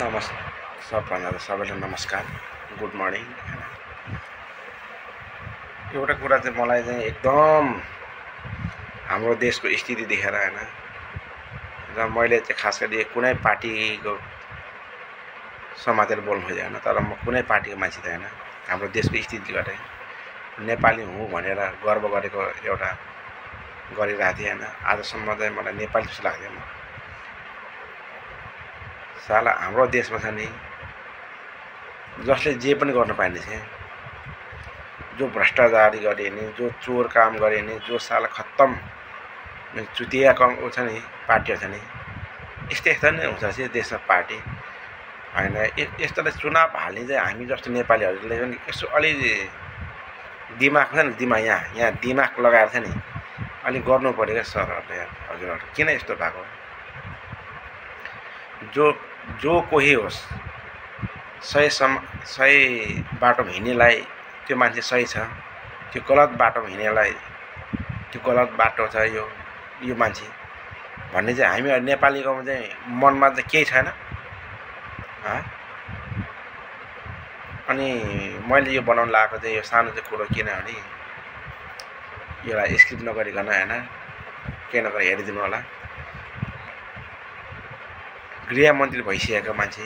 सबभन्दा त सबैलाई नमस्कार, गुड मर्निङ। एउटा कुरा चाहिँ मलाई चाहिँ एकदम हाम्रो देशको स्थिति देखेर हैन, र मैले चाहिँ खास गरी कुनै पार्टीको समातेर बोल्नु खोजेन, तर म कुनै पार्टीको मान्छे त हैन, हाम्रो देशको स्थिति गरे नेपाली हुँ भनेर गर्व गरेको एउटा गरिरहेको थिएँ हैन। आजसम्म चाहिँ मलाई नेपाली जस्तो लाग्दैन। साला हाम्रो देशमा छ नि जसले जे पनि गर्न पाइने छ, जो भ्रष्टाचारी गरे नि, जो चोर काम गरे नि, जो साला खत्तम चुतिया कम छ नि पार्टी छ नि, यस्तो नै हुन्छ चाहिँ देशमा पार्टी हैन। यस्तोलाई चुनाव हाल्ने चाहिँ हामी जस्तो नेपालीहरूले पनि यसो अलि दिमाग छ नि, दिमाग यहाँ दिमाग लगाएर छ नि अलि गर्नु पर्यो क्या सरहरूले। हजुरहरू किन यस्तो भएको? जो कोही होस् सही बाटोमा हिँड्नेलाई त्यो मान्छे सही छ, त्यो गलत बाटोमा हिँड्नेलाई त्यो गलत बाटो छ यो मान्छे भन्ने चाहिँ हामी नेपालीको चाहिँ मनमा चाहिँ केही छैन। अनि मैले यो बनाउन लागेको चाहिँ यो सानो चाहिँ कुरो किनभने यसलाई स्क्रिप्ट नगरिकन हैन, केही नगरी हेरिदिनु होला। गृहमन्त्री भइसकेको मान्छे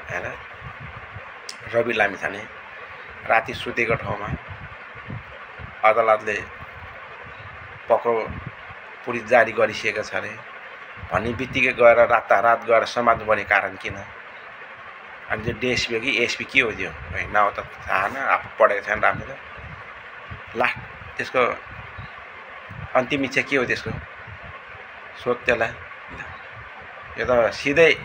हैन रवि लामिछाने राति सुतेको ठाउँमा अदालतले पक्राउ पुलिस जारी गरिसकेको छ अरे भन्ने बित्तिकै गएर रातारात गएर समात्नुपर्ने कारण किन? अनि त्यो डिएसपी हो कि एसपी के हो त्यो नाउँ त थाहा न, आफू पढेको छैन राम्रो। लास्ट त्यसको अन्तिम इच्छा के हो त्यसको? सोध त्यसलाई। यो त सिधै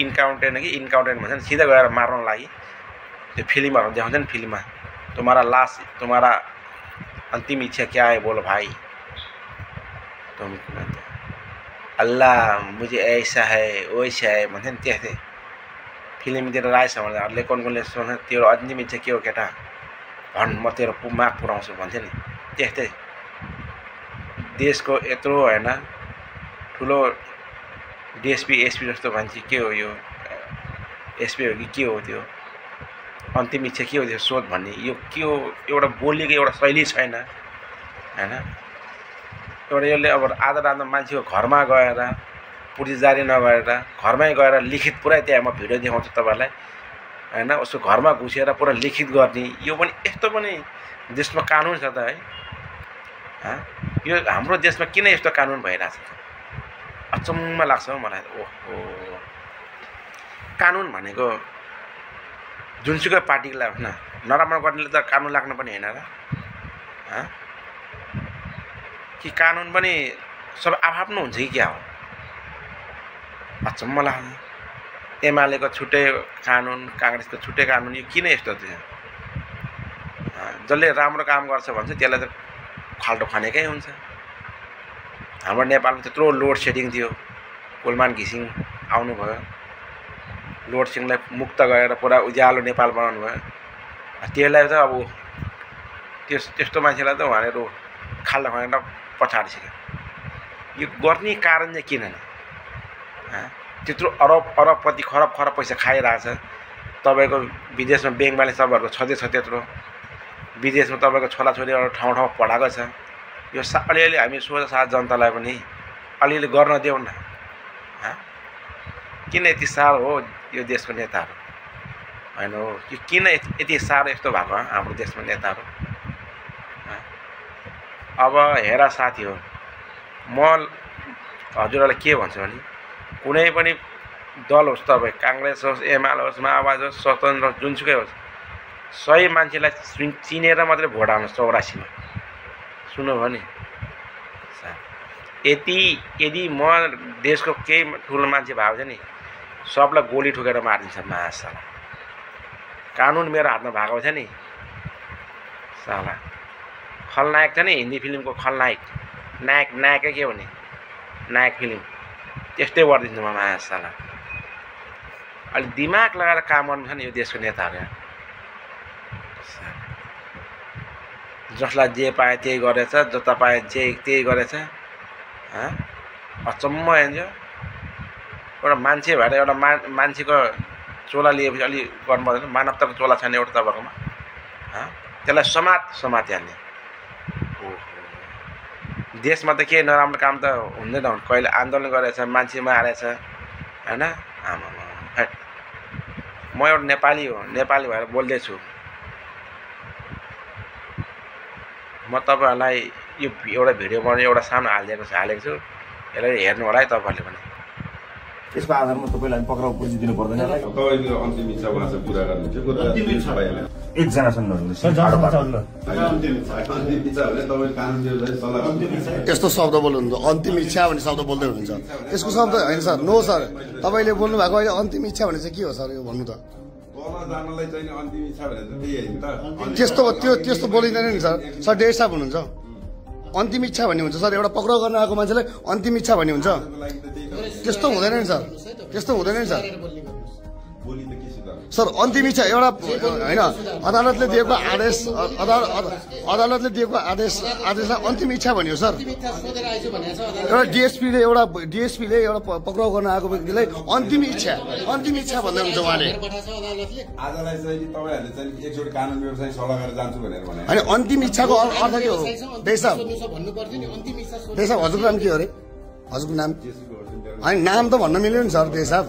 इन्काउन्टेन्ट कि इन्काउन्टेन्ट भन्छ नि, सिधै गएर मार्न लागि त्यो फिल्महरू देखाउँछ नि, फिल्ममा तुम्हारा लाश तुम्हारा अन्तिम इच्छा क्या है बोलो भाई, तुम अल्लाह मुझे ऐसा है वैसा है भन्छ नि, त्यस्तै फिल्मतिर राखेछ भने अरूले कोनले सोध्छ तेरो अन्तिम इच्छा के हो केटा भन्, म तेरो माग पुऱ्याउँछु भन्छ नि। त्यस्तै देशको यत्रो हैन ठुलो डिएसपी एसपी जस्तो मान्छे के हो यो एसपी हो कि के हो त्यो अन्तिम इच्छा के हो त्यो सोध भन्ने यो के हो? एउटा बोलीको एउटा शैली छैन हैन। एउटा यसले अब आधा रातमा मान्छेको घरमा गएर पुलिस जारी नगरेर घरमै गएर लिखित पुरै त्यहाँ म भिडियो देखाउँछु तपाईँलाई हैन, उसको घरमा घुसेर पुरा लिखित गर्ने, यो पनि यस्तो पनि देशमा कानुन छ त है। यो हाम्रो देशमा किन यस्तो कानुन भइरहेछ? अचम्म लाग्छ हौ मलाई। ओहो, कानुन भनेको जुनसुकै पार्टीलाई होइन नराम्रो गर्नेले त कानुन लाग्नु पनि होइन र, कि कानुन पनि सबै आफ्नो हुन्छ कि क्या हो? अचम्म लाग्छ। एमालेको छुट्टै कानुन, काङ्ग्रेसको छुट्टै कानुन, यो किन यस्तो थियो? जसले राम्रो काम गर्छ भन्छ त्यसलाई त फाल्टो खनेकै हुन्छ। हाम्रो नेपालमा त्यत्रो लोड सेडिङ थियो, कुलमान घिसिङ आउनुभयो, लोड सेडिङलाई मुक्त गरेर पुरा उज्यालो नेपाल बनाउनु भयो। त्यसलाई त अब त्यस्तो मान्छेलाई त भनेर खाल्डो खनेर पछाडिसक्यो। यो गर्ने कारण चाहिँ किन? त्यत्रो अरबपति खरब पैसा खाइरहेछ। तपाईँको विदेशमा ब्याङ्क ब्यालेन्स तपाईँहरूको छँदै छ त्यत्रो, विदेशमा तपाईँको छोराछोरीहरू ठाउँ पढाएको छ। यो अलिअलि हामी सोझा साथ जनतालाई पनि अलिअलि गर्न देऊ न। किन यति साह्रो हो यो देशको नेताहरू होइन हो कि किन यति साह्रो यस्तो भएको हाम्रो देशमा नेताहरू? अब हेरा साथी हो, म हजुरहरूलाई के भन्छु भने कुनै पनि दल होस्, तपाईँ काङ्ग्रेस होस्, एमाले होस्, माओवादी होस्, स्वतन्त्र होस्, जुनसुकै होस्, सही मान्छेलाई चिनेर मात्रै भोट हाल्नु। 84मा सुन्नुभयो नि? यदि म देशको केही ठुलो मान्छे भएको छ नि सबलाई गोली ठोकेर मारिदिन्छ मासाला। कानुन मेरो हातमा भएको छ नि साला। खलनायक छ नि हिन्दी फिल्मको खलनायक, नायकै के भने नायक फिल्म त्यस्तै गरिदिन्छु म मासाला। अलि दिमाग लगाएर काम गर्नु छ नि यो देशको नेताहरू। जसलाई जे पाए त्यही गरेछ, जता पाए त्यही गरेछ। अचम्म हेर्छ। एउटा मान्छे भएर एउटा मान्छेको चोला लिएपछि अलि गर्नु पर्दैन मानवताको चोला छैन एउटा तपाईँहरूकोमा त्यसलाई समातिहाल्ने देशमा त केही नराम्रो काम त हुँदैन कहिले आन्दोलन गरेछ मान्छे मारेछ हैन म एउटा नेपाली हो नेपाली भएर बोल्दैछु म तपाईहरुलाई यो एउटा भिडियो बनाएर एउटा सामु हालेको छु यसलाई हेर्नु होला है तपाईहरुले पनि त्यसको आधारमा तपाईलाई पक्राउ पुर्जी दिनु पर्दैन तपाईको अन्तिम इच्छा उहाँसँग पुरा गर्नु थियो अन्तिम इच्छा भएन एकजना छन् यस्तो शब्द बोल्नुहुन्छ अन्तिम इच्छा भन्ने शब्द बोल्दै हुनुहुन्छ यसको शब्द हैन सर नो सर तपाईले बोल्नु भएको अहिले अन्तिम इच्छा भने चाहिँ के हो सर यो भन्नु त जानलाई चाहिँ अन्तिम इच्छा भने त्यही हैन त त्यस्तो बोलिदैन नि सर सर डेढ साहब हुनुहुन्छ अन्तिम इच्छा भन्ने हुन्छ सर एउटा पक्राउ गर्न आएको मान्छेलाई अन्तिम इच्छा भन्ने हुन्छ त्यस्तो हुँदैन नि सर त्यस्तो हुँदैन नि सर सर अन्तिम इच्छा एउटा हैन अदालतले दिएको आदेश अदालतले दिएको आदेशलाई अन्तिम इच्छा भन्यो सर एउटा डिएसपीले एउटा पक्राउ गर्न आएको व्यक्तिलाई अन्तिम इच्छा भन्दै हुन्छ उहाँले आजलाई चाहिँ तपाईहरुले चाहिँ एकचोटी कानुन व्यवसाय सल्लाह गरेर जान्छु भनेर भने हैन अन्तिम इच्छाको अर्थ के हो देशब हजुरको नाम के हो रे हजुरको नाम हैन नाम त भन्न मिल्यो नि सर देशब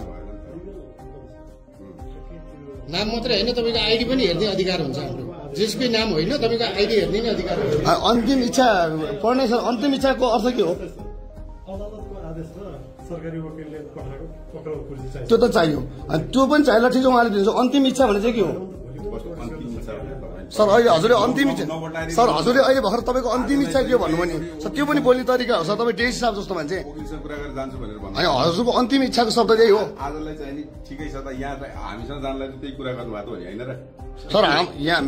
नाम मात्रै हैन तपाईको आईडी पनि हेर्ने अधिकार हुन्छ हाम्रो जसको नाम होइन तपाईको आईडी हेर्ने नि अधिकार हुन्छ अन्तिम इच्छा पढ्ने सर अन्तिम इच्छाको अर्थ के हो अदालतको आदेश र सरकारी वकिलले पठाएको पक्राउ पुर्जी चाहियो त्यो त चाहियो अनि त्यो पनि चाहिला ठिक छ उहाँले दिन्छ अन्तिम इच्छा भने चाहिँ के हो सर अहिले हजुरले अन्तिम इच्छा सर हजुरले अहिले भर्खर तपाईको अन्तिम इच्छा के हो भन्नु भने सर त्यो पनि बोल्ने तरिका हो सर तपाई डेस हिसाब जस्तो मान्छे हैन हजुरको अन्तिम इच्छाको शब्द त्यही हो आजलाई चाहिँ नि ठिकै छ त यहाँ हामीसँग जानलाई त्यही कुरा गर्नु भएको हो हैन र सर यहाँ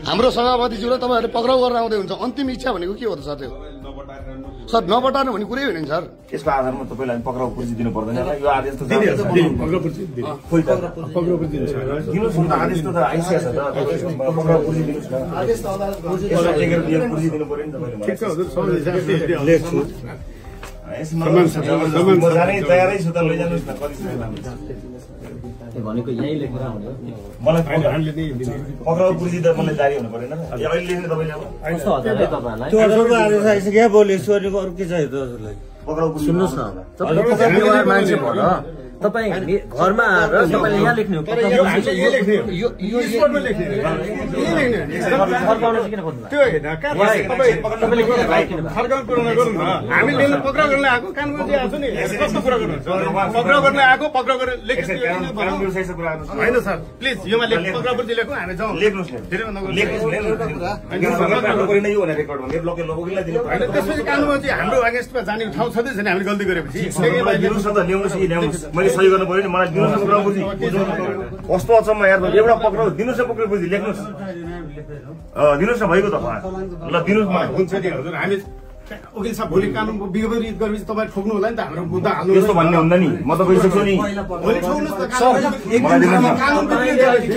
हाम्रो सभापतिज्यूले तपाईहरुले पक्राउ गरेर आउँदै हुन्छ अन्तिम इच्छा भनेको के हो त सर त्यो सर नबटार्नु भन्ने कुरै होइन सर त्यसको आधारमा तपाईलाई पक्राउ पुर्जी दिनु पर्दैन यो आदेश त पक्राउ पुर्जी दिनुस् न आदेश त आइसकेछ त पक्राउ पुर्जी दिनुस् न आदेश त अदालतको पुर्जी दिनु पर्यो नि तपाईले ठिक छ हजुर सबै लेख्छु म जानै तयारै छु त लैजानुस् न कति समय लाग्छ भनेको यही लेखेर आउने हो मलाई पक्राउ पुर्जी त मलाई जारी हुनु पर्दैन यो अहिले लेख्ने तपाईले अब कस्तो हजुर है तपाईहरुलाई त्यो हजुरको आदेश आइसक्यो बोले सोरेको अरु के चाहियो त हजुरलाई पक्राउ पुर्जी सुन्नुस् न तपाईले पक्राउ व्यवहार मान्छे भएर तपाई घरमा आएर तपाईले यहाँ लेख्ने हो यो स्पोर्टमा लेख्ने फर्काउन चाहिँ किन खोज्नु त्यो हैन तपाईले फर्काउन कुरा नगर्नु न हामीले पक्राउ गर्न आएको कानुन चाहिँ आएको नि कस्तो कुरा गर्नुहुन्छ पक्राउ गर्न आएको पक्राउ गरेर लेख्नु हैन सर प्लिज योमा लेख्नु पक्राउ पुर्जी लेख्नु हामी जाउँ लेख्नुस् न धेरै भन्दा लेख्नुस् यो भने रेकर्ड भने ब्लकले लोगोलाई दिनु हैन त्यसपछि कानुनमा चाहिँ हाम्रो अगेन्स्टमा जाने ठाउँ छँदै छैन हामीले गल्ती गरेपछि दिनुस् न त ल्याउनुस् कि ल्याउनुस् मैले सही गर्नु पर्यो नि मलाई दिनुस् न पक्राउ पुर्जी कस्तो अचम्म यार एउटा पक्राउ दिनुस् न पक्राउ पुर्जी लेख्नुस् दिनुस् न भइगयो त ल दिनुस् न हुन्छ नि हजुर हामी वकिल साहब भोलि कानुनको विपरीत गरेपछि तपाईँ ठोक्नु होला नि त हाम्रो मुद्दा हाल्नु यस्तो भन्ने हुन्न नि म त गइसक्छु नि भोलि ठोक्नुस् न मलाई दिनुस् न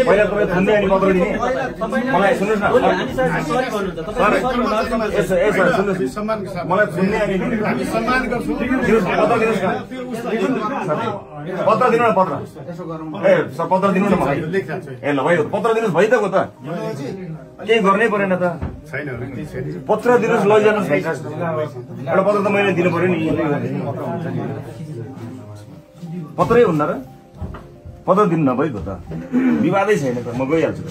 पहिला तपाईँ थन्दै अनि पत्र दिने मलाई सुन्नुस् न सम्मानको साथ मलाई सुन्ने अनि हामी सम्मान गर्छौँ पत्र दिनुस् न पत्र दिनु न पत्र ए सर पत्र दिनु न मलाई ए ल भयो पत्र दिनुहोस् भइदिएको त केही गर्नै परेन त छैन पत्र दिनुहोस् लैजानुहोस् एउटा पत्र त मैले दिनु पर्यो नि पत्रै हुन्न र पत्र दिनु नभएको त विवादै छैन त म गइहाल्छु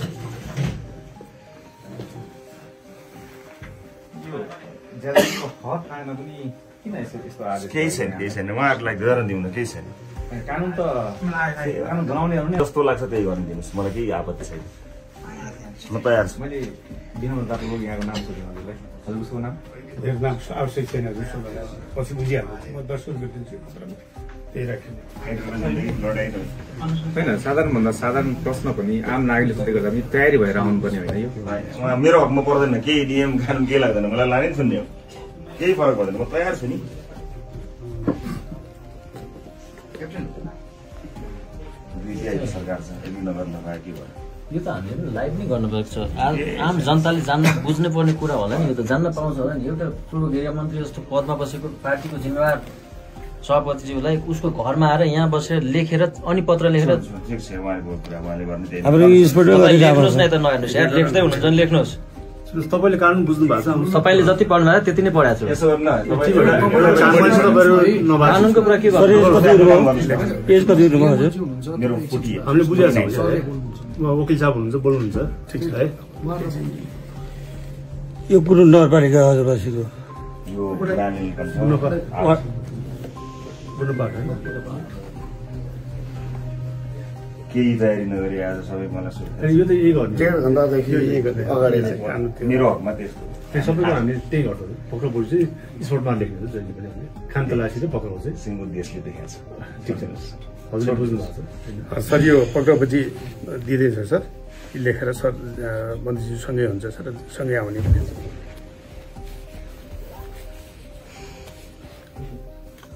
केही छैन उहाँहरूलाई गर्न दिउन केही छैन कानुन त कानुन बनाउनेहरु नै जस्तो लाग्छ त्यही गर्न दिनुहोस् मलाई केही आपत्ति छैन म तयार छु मैले दिनुमन तपाईँको यहाँको नाम सोधेँ हजुरलाई हजुरको नाम मेरो नाम आवश्यक छैन पछि बुझिहाल्नु म 10 रुपियाँ दिन्छु त्यही राख्नु होइन साधारणभन्दा साधारण प्रश्न पनि आम नागरिकले सोधेको गर्दा पनि तयारी भएर आउनुपर्ने होइन यो मेरो हकमा पर्दैन केही नियम कानुन केही लाग्दैन मलाई लानै सुन्ने हो केही फरक पर्दैन म तयार छु नि सरकार छ नगर नभए के भयो यो त हामीले लाइभ नै गर्नुपर्छ आम जनताले जान्न बुझ्नु पर्ने कुरा होला नि यो त जान्न पाउँछ होला नि एउटा पूर्व गृहमन्त्री जस्तो पदमा बसेको पार्टीको जिम्मेवार सभापतिज्यूलाई उसको घरमा आएर यहाँ बसेर लेखेर अनि पत्र लेखेर लेख्नुहोस् न त नहेर्नुहोस् यार लेख्दै हुनुहुन्छ भने लेख्नुहोस् तपाईँले कानुन बुझ्नु भएको छ तपाईँले जति पढ्नु भएको त्यति नै पढाएको छु कानुनको कुरा के एज कति मेरो हामीले बुझिहाल्छ वकिल साहब हुनुहुन्छ बोल्नुहुन्छ ठिक छ है यो कुरो नगरपालिका हजुरबासीको केही तयारी नगरी आज सबै मलाई यो त यही गर्नु मेरो हकमा त्यस्तो सबैको हामीले त्यही गर्छौँ पक्राउ पुलिस चाहिँ स्पोर्टमा लेख्नु हुन्छ जहिले पनि हामीले खान तलासी चाहिँ पक्राउ चाहिँ सिङ्गो देशले देखाएको छ ठिक छ हजुरले बुझ्नु भएको छ सर यो पक्राउपछि दिँदैछ सर लेखेर सर मन्त्रीज्यू सँगै हुन्छ सर सँगै आउने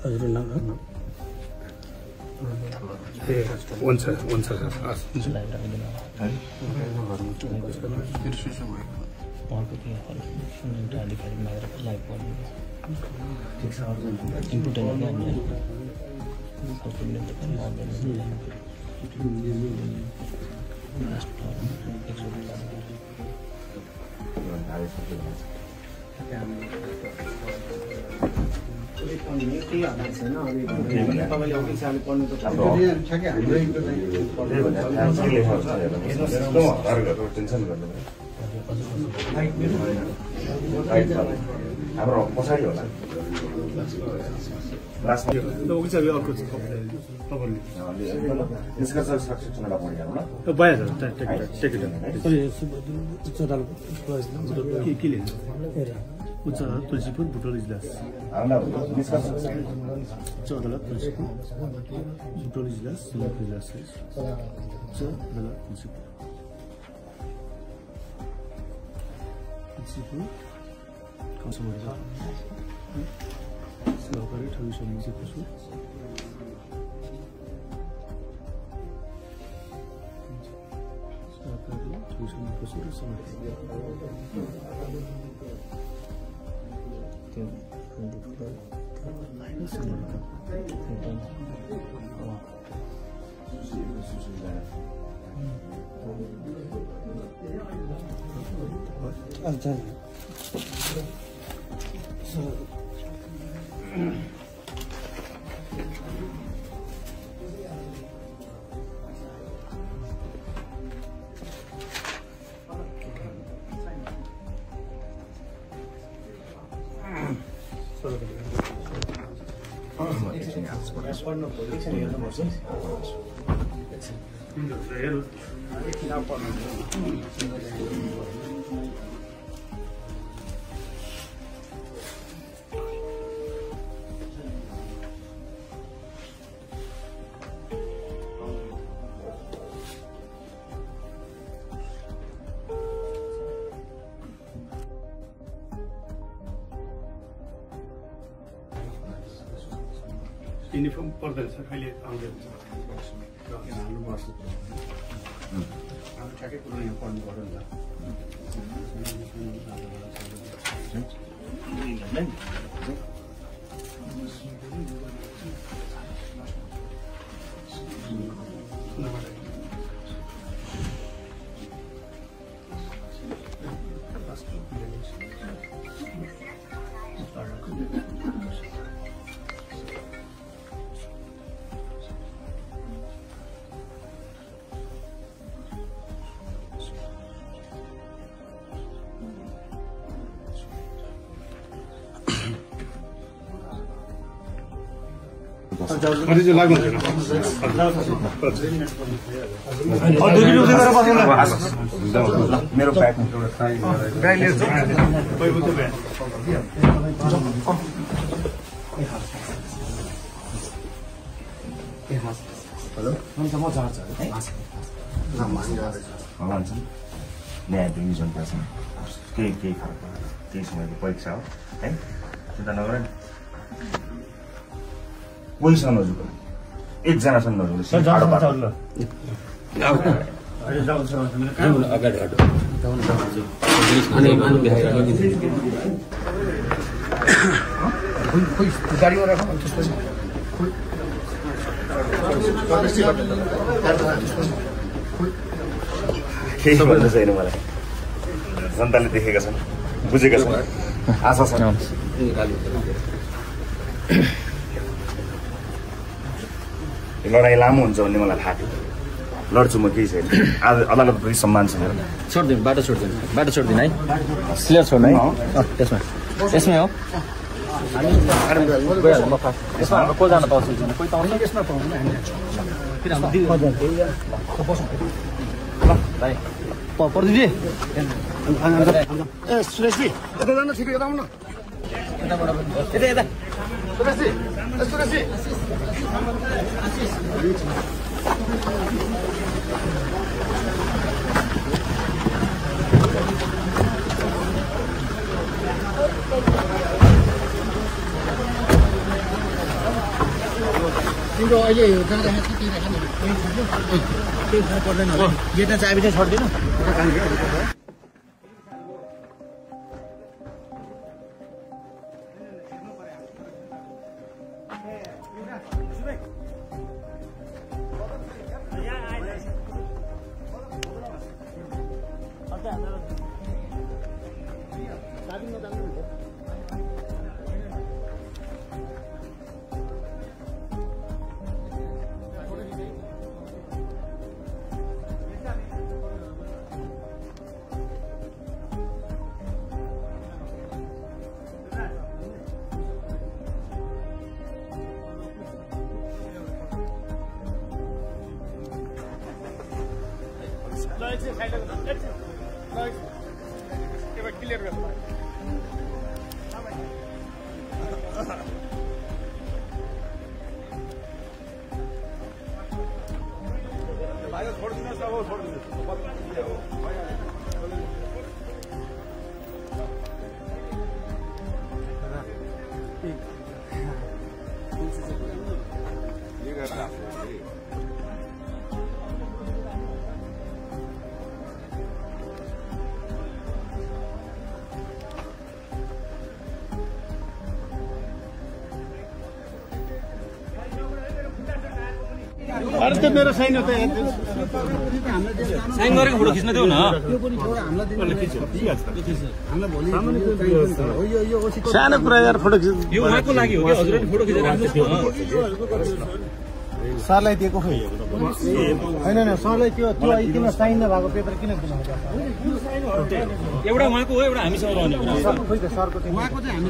हजुर नाम हुन्छ हुन्छ हाम्रो पछाडि होला उच्च तुलसीपुर बुटोल इजलास उच्च अदालत तुलसीपुर बुटोल इजलास जिल्लाको इजलास उच्च अदालत तुलसीपुर सहकारी ठगी समिति कसो सहकारी ठगी समिति कसो र समिति अच्छा युनिफर्म पर्दैन सर अहिले आउँदैन हाल्नुपर्छ ठ्याक्कै कुरो यहाँ पढ्नु पर्यो नि मेरो ब्याग न्याय डिभिजन पर्छ केही फरक पर्दैन त्यही समयको परीक्षा हो है चिन्ता नगर नि कोहीसँग नजुक एकजनासँग नजुक केही भन्नु छैन मलाई जनताले देखेका छन् बुझेका छन् आशा छ लडाइँ लामो हुन्छ भन्ने मलाई थाहा थियो लड्छु म केही छैन आज अदालतप्रति सम्मान छ मेरो छोडिदिनु बाटो छोडिदिनु है क्लियर छोड्नु है त्यसमा यसमै हो गइहाल्नु म फास्ट यसमा हाम्रो को जान पाउँछ कोही त आउँदैन यसमा पाउँदैन हामी भाइ प्रदीपजी ए सुरेशजी यता जानु ठिकै यता आउनु यता सुरेशजी सुरेशजी तिम्रो अहिले जाँदाखेरि के राख्नु केही फरक पर्दैन गेटमा चाबी चाहिँ छोड्दिनु क्लियर गर्नु अरे त्यो मेरो साइन हो त साइन गरेको फोटो खिच्न देऊ न सानो कुरा यार फोटो खिच्नु यो उहाँको लागि हो कि हजुरले फोटो खिचेर राख्नु सरलाई दिएको खै होइन सरलाई त्यो किन साइन नभएको पेपर किन दिनुहुन्छ एउटा उहाँको हो एउटा हामीसँग रहने कुरा सरको उहाँको चाहिँ हामी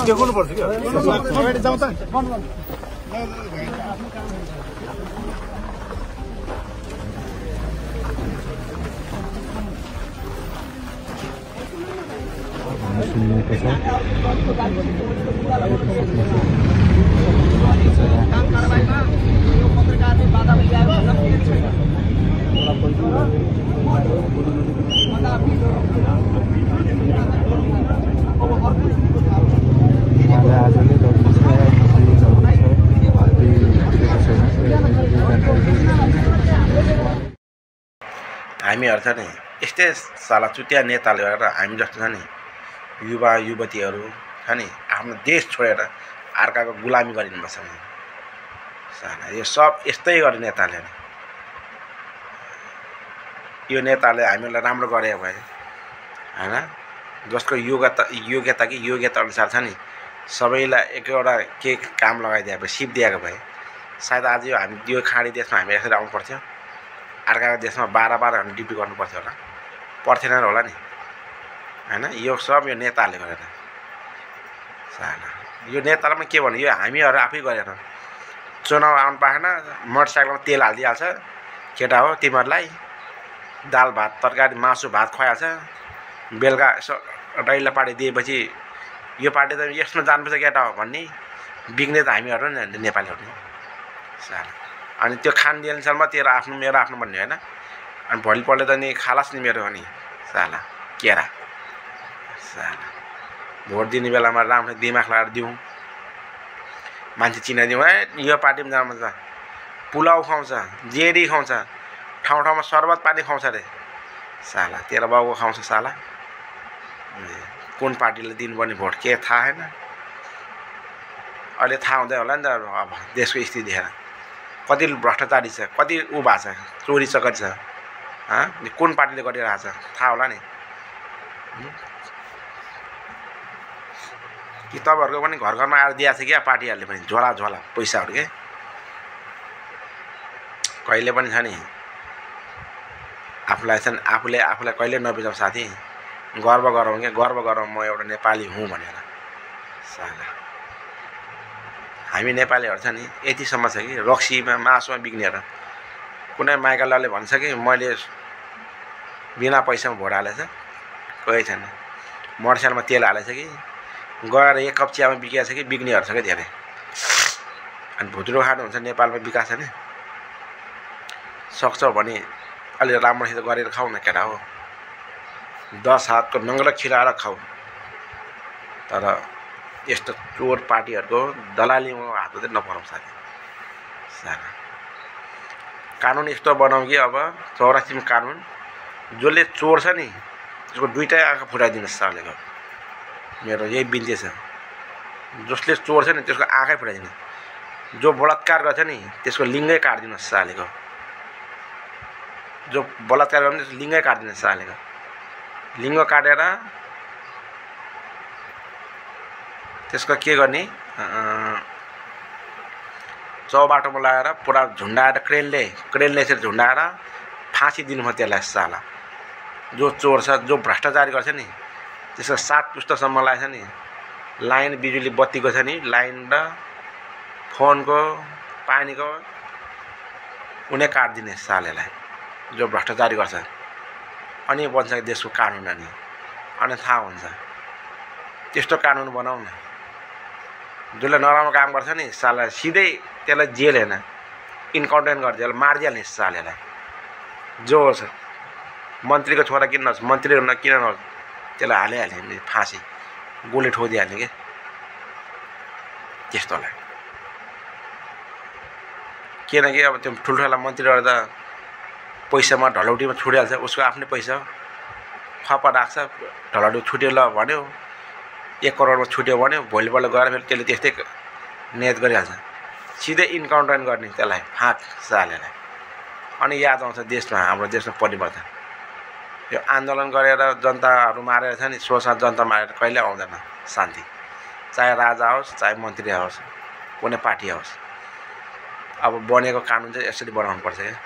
देखाउनु पर्छ क्या अगाडि जाउँ त हामीहरू छ नि यस्तै साला चुतिया नेताले गरेर हामी जस्तो छ नि युवा युवतीहरू छ नि आफ्नो देश छोडेर अर्काको गुलामी गरिनुपर्छ नि साला यो सब यस्तै गर्ने नेताले यो नेताले हामीलाई राम्रो गरेको भए होइन जसको योग्यता कि योग्यता अनुसार छ नि सबैलाई एक एउटा के काम लगाइदिए भए सिप दिएको भए सायद आज यो हामी यो खाडी देशमा हामी यसरी आउनु पर्थ्यो अर्काको देशमा 12 हामी ड्युटी गर्नु पर्थ्यो होला पर्थेन होला नि होइन यो सब यो नेताले गरेर साला यो नेतालाई के भन्नु यो हामीहरू आफै गरेर चुनाव आउनु पाएन मोटरसाइकलमा तेल हालिदिइहाल्छ केटा हो तिमीहरूलाई दाल भात तरकारी मासु भात खुवाइहाल्छ बेलुका यसो डैला पार्टी दिएपछि यो पार्टी त यसमा जानुपर्छ केटा हो भन्ने बिग्ने त हामीहरू नि नेपालीहरू नि साला अनि त्यो खानदेनसम्म तेरो आफ्नो मेरो आफ्नो भन्ने होइन अनि भोलिपल्ट त नि खालास नि मेरो हो नि साला केरा साला भोट दिने बेलामा राम्रो दिमाग लगाएर दिउँ मान्छे चिनाइदिउँ है यो पार्टीमा जानु छ पुलाउ खुवाउँछ जेडी खुवाउँछ ठाउँ ठाउँमा शरबत पानी खुवाउँछ अरे साला तेरो बाउको खुवाउँछ साला कुन पार्टीले दिनुपर्ने भोट के थाहा छैन अहिले थाहा हुँदै होला नि त अब देशको स्थिति देखेर कति भ्रष्टाचारी छ, कति ऊ भएको छ, चोरी चकरी छ, कुन पार्टीले गरिरहेको छ थाहा होला नि। कि तपाईँहरूको पनि घर घरमा आएर दिएको छ क्या पार्टीहरूले पनि झोला झोला पैसाहरू के कहिले पनि छ नि। आफूलाई चाहिँ आफूलाई कहिले नबिजाऊ साथी, गर्व गरौँ क्या, गर्व गरौँ म एउटा नेपाली हुँ भनेर। साला हामी नेपालीहरू छ नि यतिसम्म छ कि रक्सीमा मासुमा बिग्नेर कुनै माइकलले भन्छ कि मैले बिना पैसामा भोट हालेछ, कोही छैन। मोटरसाइकलमा तेल हालेछ कि गएर एक कप चियामा बिकेछ कि बिग्नेहरू छ क्या धेरै। अनि भुत्रो खानु हुन्छ नेपालमा विकास छैन। सक्छौ भने अलि राम्रोसित गरेर खाऊ न केटा हो, 10 हातको नङ्गलो खिलाएर खाऊ। तर यस्तो चोर पार्टीहरूको दलालीमा हात चाहिँ नपराउँ साथी। साना कानुन यस्तो बनाऊ कि अब 84 कानुन जसले चोर छ नि त्यसको दुईटै आँखा फुटाइदिनुहोस् सालेको। मेरो यही बिन्ती छ, जसले चोर छ नि त्यसको आँखै फुटाइदिनु, जो बलात्कार गर्छ नि त्यसको लिङ्गै काटिदिनुहोस् सालेको। जो बलात्कार गर्छ त्यसको लिङ्गै काटिदिनुहोस् सालेको। लिङ्ग काटेर त्यसको के गर्ने, चौबाटोमा लगाएर पुरा झुन्डाएर क्रेनले यसरी झुन्डाएर फाँसी दिनुभयो त्यसलाई साला। जो चोर छ, जो भ्रष्टाचारी गर्छ नि त्यसको 7 पुस्तासम्म लाग्छ नि लाइन, बिजुली बत्तीको छ नि लाइन र फोनको पानीको उनी काटिदिने सालेलाई जो भ्रष्टाचारी गर्छ। अनि बन्छ देशको कानुन अनि थाहा हुन्छ। त्यस्तो कानुन बनाऊ न। जसले नराम्रो काम गर्छ नि साला सिधै त्यसलाई जेल होइन इन्काउन्टर गरिदियो, मारिदिहाल्ने सालेलाई। जो छ मन्त्रीको छोरा किन नहोस्, मन्त्री किन नहोस्, त्यसलाई हालिहाल्ने फाँसी, गोली ठोकिदिहाल्ने कि त्यस्तोलाई। किनकि अब त्यो ठुल्ठुला मन्त्रीहरू त पैसामा ढलौटीमा छुटिहाल्छ, उसको आफ्नै पैसा खपा राख्छ, ढलौटी छुट्यो ल भन्यो 1 करोडमा छुट्यो भन्यो, भोलिपल्ट गएर फेरि त्यसले त्यस्तै नियत गरिहाल्छ, सिधै इन्काउन्टर गर्ने त्यसलाई फाँक सालेलाई। अनि याद आउँछ देशमा, हाम्रो देशमा परिवर्तन। यो आन्दोलन गरेर जनताहरू मारेर छ नि, सोचा जनता मारेर कहिले आउँदैन शान्ति। चाहे राजा होस्, चाहे मन्त्री होस्, कुनै पार्टी होस्। अब बनेको कानुन चाहिँ यसरी बनाउनुपर्छ क्या।